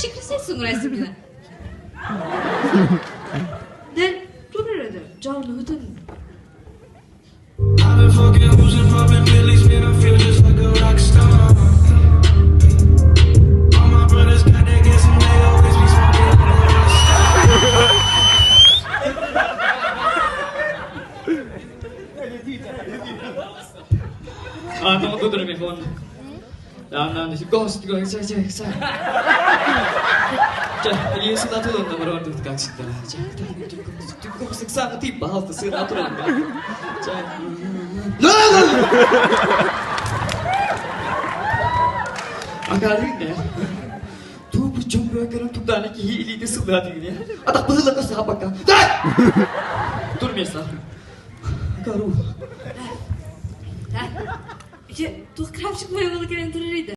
Вообще красавица Дэн турар этэ, дьаалыһытын. Ити туох крапчик бойобула кэлэн турар ida?